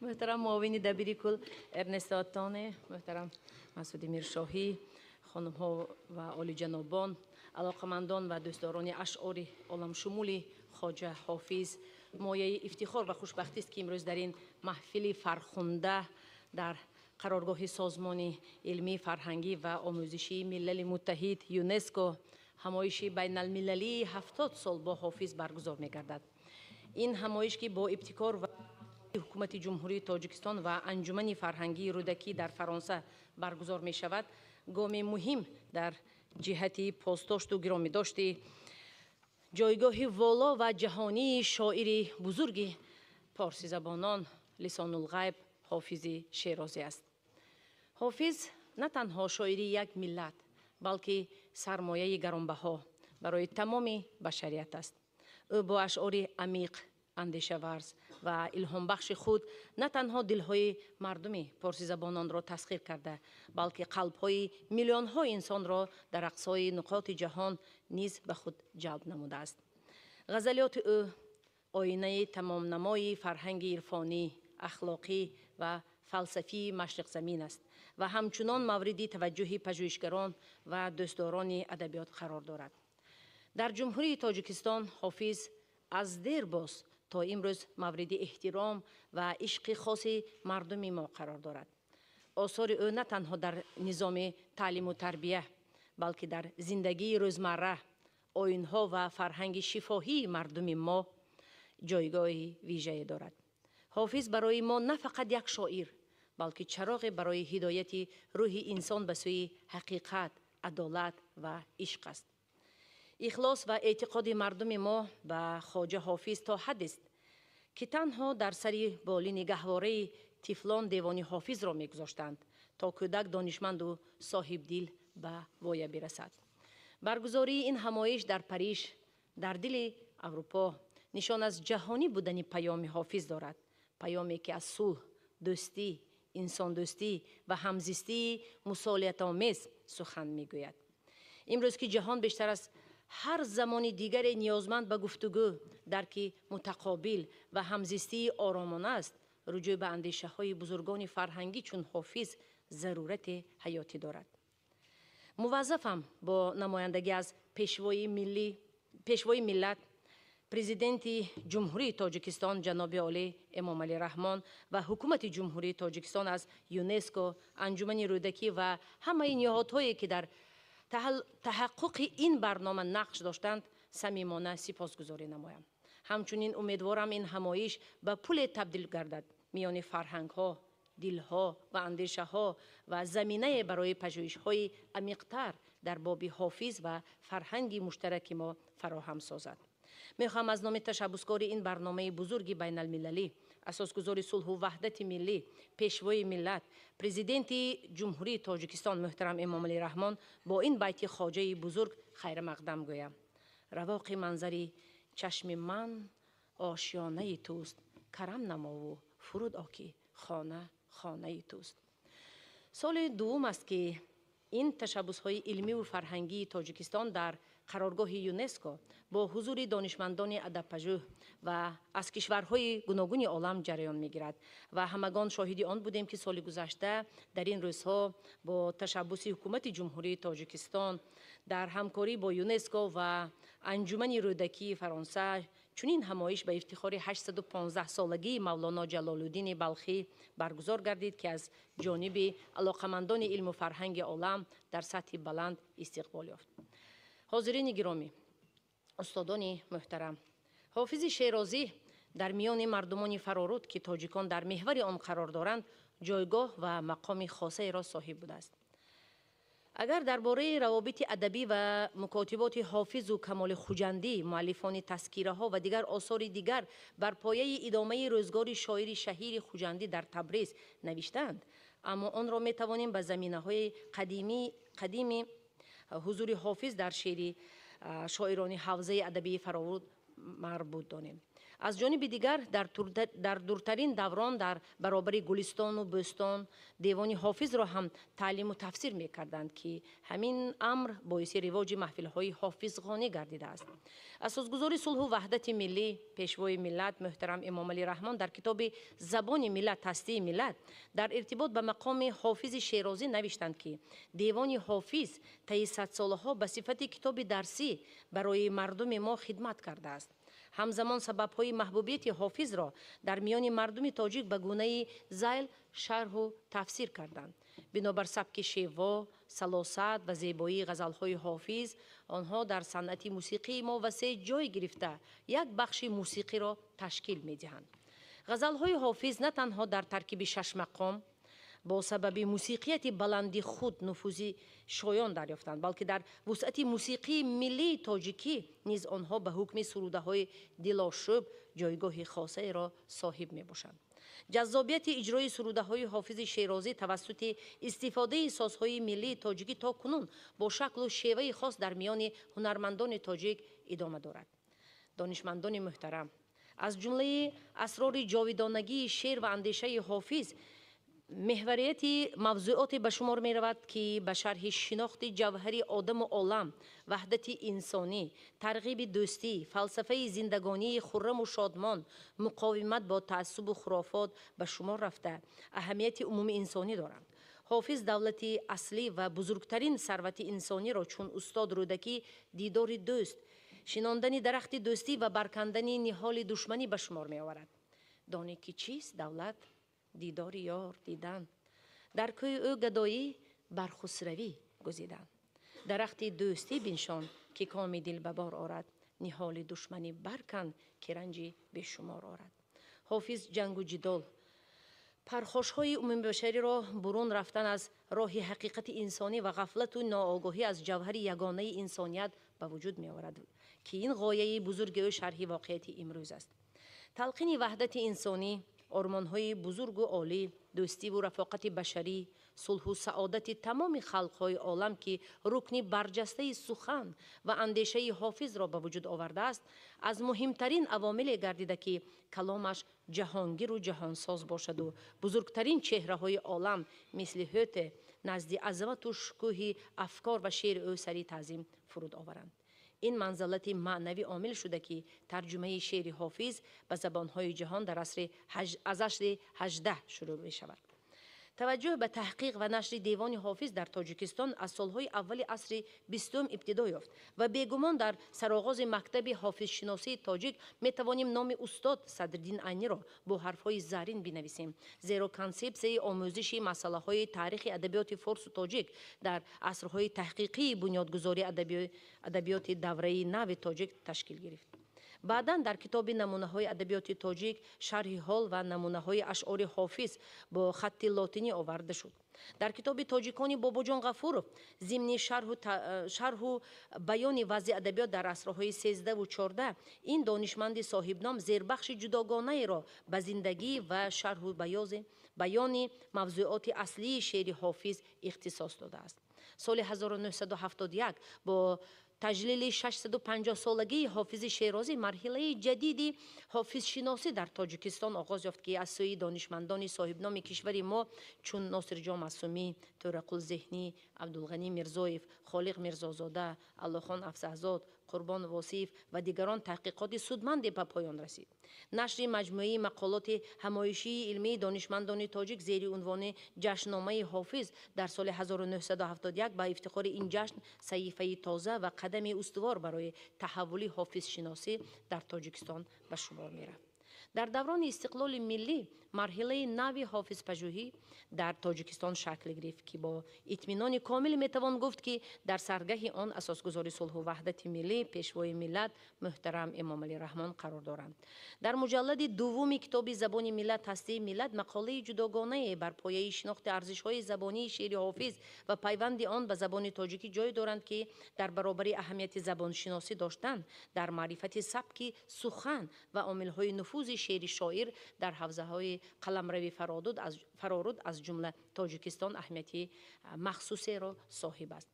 Муҳтарам муовини дабири кул Эрнесто Оттоне, муҳтарам Масуди Миршоҳӣ, хонумҳо ва олиҷанобон, алоқамандон ва дӯстдорони ашъори оламшумули Хоҷа Ҳофиз, мояи ифтихор ва хушбахтист, ки имрӯз дар ин маҳфили фархунда дар қароргоҳи Созмони илмӣ, фарҳангӣ ва омӯзишии Милали Муттаҳид, ЮНЕСКО, ҳамоиши байналмилалии 70 сол бо Ҳофиз баргузор мегардад. Ин ҳамоиш, ки бо ибтикор ва ҳукумати Ҷумҳурии Тоҷикистон ва Анҷумани фарҳангии Рӯдакӣ дар Фаронса баргузор мешавад, гоми муҳим дар ҷиҳати посдошту гиромидошти ҷойгоҳи воло ва ҷаҳонии шоири бузурги порсизабонон, Лисонулғайб Ҳофизи Шерозӣ аст. Ҳофиз на танҳо шоири як миллат, балки сармояи гаронбаҳо барои тамоми башарият аст. Ӯ бо ашъори амиқ, андешаварз ва илҳомбахши худ на танҳо дилҳои мардуми порсизабононро тасхир карда, балки қалбҳои миллионҳо инсонро дар ақсои нуқоти ҷаҳон низ ба худ ҷалб намудааст. Ғазалиёти ӯ оинаи тамомнамои фарҳанги ирфонӣ, ахлоқӣ ва фалсафии машриқзамин аст ва ҳамчунон мавриди таваҷҷӯҳи пажӯҳишгарон ва дӯстдорони адабиёт қарор дорад. Дар Ҷумҳурии Тоҷикистон Ҳофиз аз дербоз то имрӯз мавриди эҳтиром ва ишқи хоси мардуми мо қарор дорад. Осори ӯ на танҳо дар низоми таълиму тарбия, балки дар зиндагии рӯзмарра, оинҳо ва фарҳанги шифоҳии мардуми мо ҷойгоҳи вижае дорад. Ҳофиз барои мо на фақат як шоир, балки чароғе барои ҳидояти рӯҳи инсон ба сӯи ҳақиқат, адолат ва ишқ аст. Ихлос ва эътиқоди мардуми мо ба Хоҷа Ҳофиз то ҳаддест, ки танҳо дар сари болини гаҳвораи тифлон Девони Ҳофизро мегузоштанд, то кӯдак донишманду соҳибдил ба воя бирасад. Баргузории ин ҳамоиш дар Париж, дар дили Аврупо, нишон аз ҷаҳонӣ будани паёми Ҳофиз дорад. Паёме, ки аз сулҳ, дӯстӣ, инсондӯстӣ ва ҳамзистии мусолиҳатомез сухан мегӯяд. Имрӯз, ки ҷаҳон бештар аз ҳар замони дигаре ниёзманд ба гуфтугӯ, дарки мутақобил ва ҳамзистии оромона аст, руҷӯъ ба андешаҳои бузургони фарҳангӣ чун Ҳофиз зарурати ҳаётӣ дорад. Муваззафам бо намояндагӣ аз пешвои миллат, Президенти Ҷумҳурии Тоҷикистон ҷаноби олӣ Эмомалӣ Раҳмон ва ҳукумати Ҷумҳурии Тоҷикистон аз ЮНЕСКО, Анҷумани Рӯдакӣ ва ҳамаи ниҳодҳое, ки дар таҳаққуқи ин барнома нақш доштанд, самимона сипосгузорӣ намоям. Ҳамчунин умедворам, ин ҳамоиш ба пуле табдил гардад миёни фарҳангҳо, дилҳо ва андешаҳо ва заминае барои пажӯҳишҳои амиқтар дар боби Ҳофиз ва фарҳанги муштараки мо фароҳам созад. Мехоҳам аз номи ташаббускори ин барномаи бузурги байналмилалӣ, асосгузори сулҳу ваҳдати миллӣ, пешвои миллат, Президенти Ҷумҳурии Тоҷикистон муҳтарам Эмомалӣ Раҳмон бо ин байти хоҷаи бузург хайрамақдам гӯям: равоқи манзари чашми ман ошёнаи туст, карам намову фуруд о, ки хона хонаи туст. Соли дуввум аст, ки ин ташаббусҳои илмиву фарҳангии Тоҷикистон дар қароргоҳи ЮНЕСКО бо ҳузури донишмандони адабпажӯҳ ва аз кишварҳои гуногуни олам ҷараён мегирад ва ҳамагон шоҳиди он будем, ки соли гузашта дар ин рӯзҳо бо ташаббуси ҳукумати Ҷумҳурии Тоҷикистон дар ҳамкорӣ бо ЮНЕСКО ва Анҷумани Рӯдакии Фаронса чунин ҳамоиш ба ифтихори 815 солагии Мавлоно Ҷалолуддини Балхӣ баргузор гардид, ки аз ҷониби алоқамандони илму фарҳанги олам дар сатҳи баланд истиқбол ёфт. Ҳозирини гиромӣ, устодони муҳтарам, Ҳофизи Шерозӣ дар миёни мардумони фароруд, ки тоҷикон дар меҳвари он қарор доранд, ҷойгоҳ ва мақоми хосаеро соҳиб будааст. Агар дар бораи равобити адабӣ ва мукотиботи Ҳофизу Камоли Хуҷандӣ муаллифони тазкираҳо ва дигар осори дигар бар пояи идомаи рӯзгори шоири шаҳири Хуҷандӣ дар Табриз навиштаанд, аммо онро метавонем ба заминаҳои қадими ҳузури ҳофиз дар шеъри шоирони ҳавзаи адабии фароруд марбут донем. Аз ҷониби дигар, дар дуртарин даврон дар баробари Гулистону Бӯстон Девони Ҳофизро ҳам таълиму тафсир мекарданд, ки ҳамин амр боиси ривоҷи маҳфилҳои ҳофизғонӣ гардидааст. Асосгузори сулҳу ваҳдати миллӣ, Пешвои миллат муҳтарам Эмомалӣ Раҳмон дар китоби «Забони миллат, ҳастии миллат» дар иртибот ба мақоми Ҳофизи Шерозӣ навиштанд, ки Девони Ҳофиз таи садсолаҳо ба сифати китоби дарсӣ барои мардуми мо хидмат кардааст. Ҳамзамон сабабҳои маҳбубияти Ҳофизро дар миёни мардуми тоҷик ба гунаи зайл шарҳу тафсир карданд. Бинобар сабки шево, салосат ва зебоии ғазалҳои Ҳофиз, онҳо дар санъати мусиқии мо васеъ ҷой гирифта, як бахши мусиқиро ташкил медиҳанд. Ғазалҳои Ҳофиз на танҳо дар таркиби шашмақом бо сабаби мусиқияти баланди худ нуфузи шоён дарёфтанд, балки дар вусъати мусиқии миллии тоҷикӣ низ онҳо ба ҳукми сурудаҳои дилошӯб ҷойгоҳи хосаеро соҳиб мебошанд. Ҷаззобияти иҷрои сурудаҳои Ҳофизи Шерозӣ тавассути истифодаи созҳои миллии тоҷикӣ то кунун бо шаклу шеваи хос дар миёни ҳунармандони тоҷик идома дорад. Донишмандони муҳтарам, аз ҷумлаи асрори ҷовидонагии шеър ва андешаи Ҳофиз меҳварияти мавзӯоте ба шумор меравад, ки ба шарҳи шинохти ҷавҳари одаму олам, ваҳдати инсонӣ, тарғиби дӯстӣ, фалсафаи зиндагонии хурраму шодмон, муқовимат бо таассубу хурофот ба шумор рафта, аҳамияти умумиинсонӣ доранд. Ҳофиз давлати аслӣ ва бузургтарин сарвати инсониро чун устод Рӯдакӣ дидори дӯст, шинондани дарахти дӯстӣ ва баркандани ниҳоли душманӣ ба шумор меоварад. Донӣ ки чист давлат? Дидори ёр дидан, дар кӯи ӯ гадоӣ бар хусравӣ гузидан. Дарахти дӯстӣ биншон, ки коми дил ба бор орад, ниҳоли душманӣ баркан, ки ранҷи бешумор орад. Ҳофиз ҷангу ҷидол, пархошҳои умумибашариро бурун рафтан аз роҳи ҳақиқати инсонӣ ва ғафлату ноогоҳӣ аз ҷавҳари ягонаи инсоният ба вуҷуд меорад, ки ин ғояи бузурги ӯ шарҳи воқеияти имрӯз аст. Талқини ваҳдати инсонӣ, ормонҳои бузургу олӣ, дӯстиву рафоқати башарӣ, сулҳу саодати тамоми халқҳои олам, ки рукни барҷастаи сухан ва андешаи Ҳофизро ба вуҷуд овардааст, аз муҳимтарин авомиле гардида, ки каломаш ҷаҳонгиру ҷаҳонсоз бошаду бузургтарин чеҳраҳои олам мисли Ҳёте назди азамату шукӯҳи афкор ва шеъри ӯ сари таъзим фуруд оваранд. Ин манзалати маънавӣ омил шуда, ки тарҷумаи шеъри Ҳофиз ба забонҳои ҷаҳон дар асри аз асри 18 шурӯъ мешавад. Таваҷҷӯҳ ба таҳқиқ ва нашри Девони Ҳофиз дар Тоҷикистон аз солҳои аввали асри 20-ум ибтидо ёфт ва бегумон дар сароғози мактаби ҳофизшиносии тоҷик метавонем номи устод Садриддин Айниро бо ҳарфҳои зарин бинависем, зеро консепсияи омӯзиши масъалаҳои таърихи адабиёти форсу тоҷик дар асрҳои таҳқиқии бунёдгузории адабиёти давраи нави тоҷик ташкил гирифт. Баъдан дар китоби намунаҳои адабиёти тоҷик шарҳи ҳол ва намунаҳои ашъори Ҳофиз бо хатти лотинӣ оварда шуд. Дар китоби тоҷикони Бобоҷон Ғафуров зимни шарҳу баёни вазъи адабиёт дар асрҳои 13-у 14 ин донишманди соҳибном зербахши ҷудогонаеро ба зиндагӣ ва шарҳу баёни мавзӯоти аслии шеъри Ҳофиз ихтисос додааст. Соли 1971 бо таҷлили 650-солагии Ҳофизи Шерозӣ марҳилаи ҷадиди ҳофизшиносӣ дар Тоҷикистон оғоз ёфт, ки аз сӯи донишмандони соҳибноми кишвари мо чун Носирҷон Маъсумӣ, Тӯрақул Зеҳнӣ, Абдулғанӣ Мирзоев, Холиқ Мирзозода, Аллохон Афзаҳзод, Қурбон Восиев ва дигарон таҳқиқоти судманде ба поён расид. Нашри маҷмӯаи мақолоти ҳамоишии илмии донишмандони тоҷик зери унвони «Ҷашнномаи Ҳофиз» дар соли 1971 ба ифтихори ин ҷашн саҳифаи тоза ва қадами устувор барои таҳаввули ҳофизшиносӣ дар Тоҷикистон ба шумор мерафт. Дар даврони истиқлоли миллӣ марҳилаи нави ҳофизпажӯҳӣ дар Тоҷикистон шакл гирифт, ки бо итминони комил метавон гуфт, ки дар саргаҳи он асосгузори сулҳу ваҳдати миллӣ, Пешвои миллат муҳтарам Эмомалӣ Раҳмон қарор доранд. Дар муҷаллади дуввуми китоби «Забони миллат, ҳастии миллат» мақолаи ҷудогонае бар пояи шинохти арзишҳои забонии шеъри Ҳофиз ва пайванди он ба забони тоҷикӣ ҷой доранд, ки дар баробари аҳамияти забоншиносӣ доштан, дар маърифати сабки сухан ва омилҳои нуфузи шеъри шоир дар ҳавзаҳои қаламрави Фароруд, аз ҷумла Тоҷикистон, аҳамияти махсусеро соҳиб аст.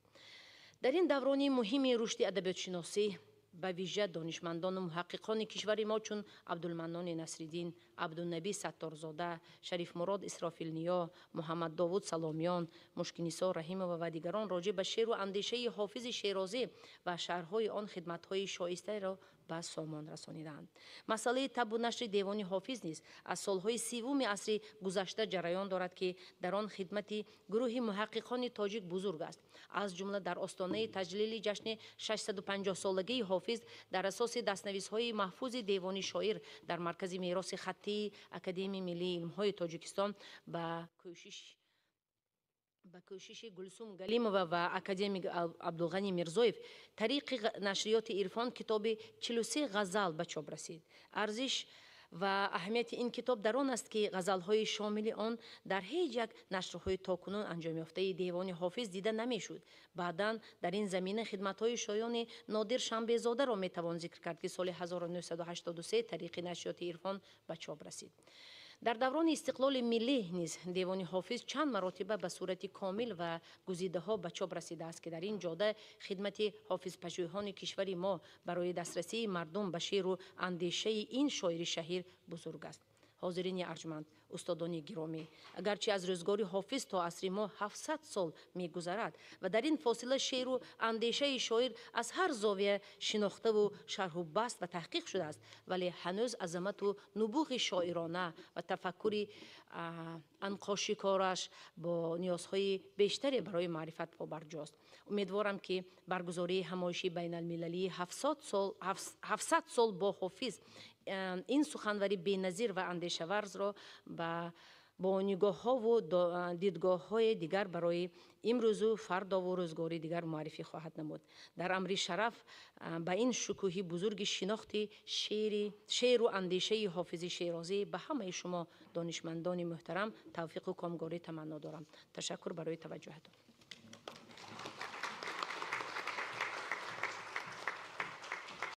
Дар ин даврони муҳими рушди адабиётшиносӣ Ба вижа донишмандону муҳаққиқони кишвари мо чун Абдулманнони Насриддин, Абдунаби Сатторзода, Шарифмурод Исрофилниё, Муҳаммаддовуд Саломиён, Мушкинисо Раҳимова ва дигарон роҷеъ ба шеъру андешаи Ҳофизи Шерозӣ ва шарҳҳои он хидматҳои шоистаеро ба сомон расонидаанд. Масъалаи табъу нашри Девони Ҳофиз низ аз солҳои 30-уми асри гузашта ҷараён дорад, ки дар он хидмати гурӯҳи муҳаққиқони тоҷик бузург аст. Аз ҷумла дар остонаи таҷлили ҷашни 650-солагии Ҳофиз дар асоси дастнависҳои маҳфузи Девони шоир дар Маркази мероси хаттии Академияи миллии илмҳои Тоҷикистон ба кӯшиши Гулсум Галимова ва академик Абдулғани Мирзоев тариқи нашриёти «Ирфон» китоби 43 ғазал ба чоп расид. Арзиш ва аҳамияти ин китоб дар он аст, ки ғазалҳои шомили он дар ҳеҷ як нашрҳои то кунун анҷомёфтаи Девони Ҳофиз дида намешуд. Баъдан дар ин замина хидматҳои шоёни Нодир Шанбезодаро метавон зикр кард, ки соли 1983 тариқи нашриёти «Ирфон» ба чоп расид. Дар даврони истиқлоли миллӣ низ Девони Ҳофиз чанд маротиба ба сурати комил ва гузидаҳо ба чоп расидааст, ки дар ин ҷода хидмати ҳофизпажӯҳони кишвари мо барои дастрасии мардум ба шеъру андешаи ин шоири шаҳир бузург аст. Ҳозирини арҷманд, устодони гиромӣ, агарчи аз рӯзгори Ҳофиз то асри мо 700 сол мегузарад ва дар ин фосила шеъру андешаи шоир аз ҳар зовия шинохтаву шарҳу баст ва таҳқиқ шудааст, вале ҳанӯз азамату нубуғи шоирона ва тафаккури анқошикораш бо ниёзҳои бештаре барои маърифат побарҷост. Умедворам, ки баргузории ҳамоиши байналмилалии 700 сол бо Ҳофиз ин суханвари беназир ва андешаварзро бо нигоҳҳову дидгоҳҳои дигар барои имрӯзу фардову рӯзгори дигар муаррифӣ хоҳад намуд. Дар амри шараф ба ин шукӯҳи бузурги шинохти шеъру андешаи Ҳофизи Шерозӣ ба ҳамаи шумо, донишмандони муҳтарам, тавфиқу комгорӣ таманно дорам. Ташаккур барои таваҷҷӯҳатон.